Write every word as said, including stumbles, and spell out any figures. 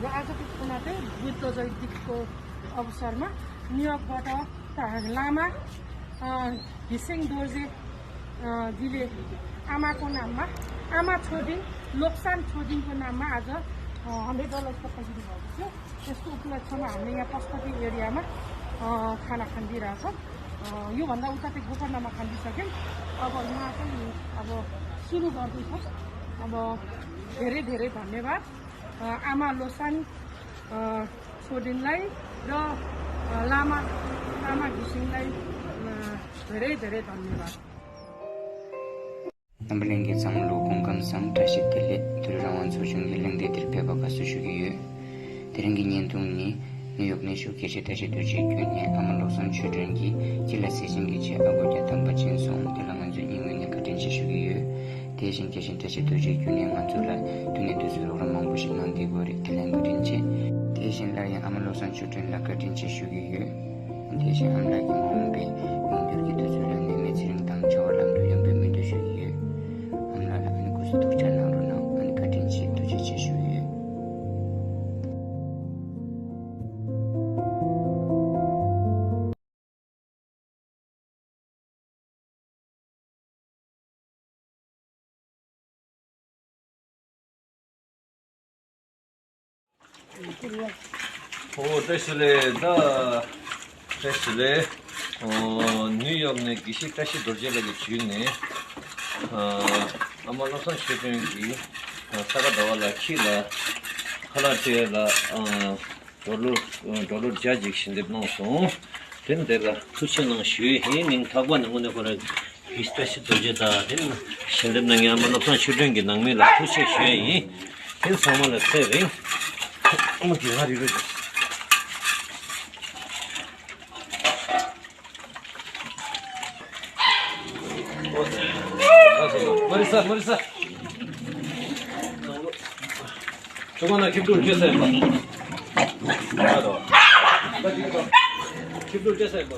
आजको घटना चाहिँ बुद्ध जयन्तीको अवसरमा न्युयोर्कबाट लामा, अ, घिसिङ दोर्जे, अ, जीले आमाको नाममा, आमा छोडिङ, लोक्सान छोडिङको नाममा आज, अ, हन्ड्रेड डलर्स पठाइदिनु भएको थियो। त्यसको उपलक्ष्यमा हामीले यहाँ पशुपति एरियामा, अ, खाना खानिदिइरहेछौँ। अ, योभन्दा उता चाहिँ गोकर्णमा खानिदिइसक्यौँ। अब यहाँ चाहिँ अब सुरु गर्दैछौँ। अब धेरै धेरै धन्यवाद, अ, आमा लोसान, अ, छोडिनलाई र, अ, लामा, लामा घिसिङलाई, अ, धेरै धेरै धन्यवाद। རྣམ་པ་ལྷན་རྒྱས་ཚང་མ་ལོ་སྐུ་ཁམས་བཟང་། བཀྲ་ཤིས་བདེ་ལེགས། དུས་རབས་རང་དབང་ཚོགས་ཆུང་གི་གླེང་སྟེགས་འདིར་ཕེབས་པར་དགའ་བསུ་ཞུ་གི་ཡོད། དེ་རིང་གི་བརྙན་ཐུང་ནི་ནིའུ་ཡོག་ནས་ཞུགས་དགེ་བཤེས་བཀྲ་ཤིས་རྡོ་རྗེ་མཆོག་ནས་ཨ་མ་བློ་བཟང་ཆོས་སྒྲོན་གྱིས་ཁྱེད་ལ་གསལ་བྱེད་ཀྱི་ཆེད་ཨ་སྒོར་བརྒྱ་ཐམ་པ་བྱིན་སོང་། དེ་ལ་ང་ཚོའི་སྙིང་དབུས་ནས་བཀའ་དྲིན་ཆེ་ཞུ་གི་ཡོད། དེ་བཞིན་དགེ་བཤེས་བཀྲ་ཤིས་རྡོ་རྗེ་མཆོག་ནས་ང་ཚོ་ལ་དུས་ནས་དུས་སུ་རོགས་རམ་མང་པོ་ཞིག་གནང་བསྡད་ཡོད་རེད། དེ་ལ་བཀའ་དྲིན་ཆེ། དེ་བཞིན་སླར་ཡང་ཨ་མ་བློ་བཟང་ཆོས་སྒྲོན་ལ་བཀའ་དྲིན་ཆེ་ཞུ་གི་ཡོད། དེ་བཞིན་ཨ་མ་ལགས་ཀྱི་མ་འོངས་པའི་ཡོང་འབྱོར་གྱི་དུས་ཚོད་ལ་ནད་མེད་ཚེ་རིང་དང་བྱ་བ་ལམ་འགྲོ་ཡོང་བའི་སྨོན་འདུན་ཞུ་གི་ཡོད། ཨ་མ་ལགས་ལ་ཨ་ནི་སྐུ་གཟུགས་ཐུགས་ཅག་གནང་རོགས་གནང་། ཨ་ནི་བཀའ་དྲིན་ཆེ། ཐུགས་རྗེ་ཆེ་ཞུ་གི་ཡོད། ཨོ་བཀྲ་ཤིས་བདེ་ལེགས། ད་བཀྲ་ཤིས་བདེ་ལེགས། ཨོ་ནིའུ་ཡོག་ནས་དགེ་བཤེས་བཀྲ་ཤིས་རྡོ་རྗེ་ལགས་ཀྱི་བརྒྱུད་ནས། ཨ་མ་བློ་བཟང་ཆོས་སྒྲོན་གྱིས་ས་ག་ཟླ་བ་ལ་ཁྱི་ལ་ཁ་ལག་སྤྲད་ལ། ཌོ་ལར་ཌོ་ལར་བརྒྱ་ཅིག་ཞལ་འདེབས་གནང་སོང་། དེ་འདི་ལ་ཐུགས་རྗེ་གནང་ཞུ་ཡས་ཡིན། ནིང་ཐག་པ་ནས་དངོས་གནས་ཁོ་རང་གི་བཀྲ་ཤིས་རྡོ་རྗེ་དང་དེ་ནི་ཞལ་འདེབས་གནང་མཁན་ཨ་མ་བློ་བཟང་ཆོས་སྒྲོན་གྱི་ནང་མི་ལ་ཐུགས་རྗེ་ཞུ་ཡས་ཡིན། དེ་ཚང་མ་ལ་ཚེ་རིང་། ཨ་མ་དགེ་བ་རི་རུ། མ་རི་ས་མ་རི་ས། ཆུ་ཁོ་ན་ཁྱིམ་དུ་སྐྱེ་ས་ཡིན་པ། ཁྱིམ་དུ་སྐྱེ་ས་ཡིན་པ།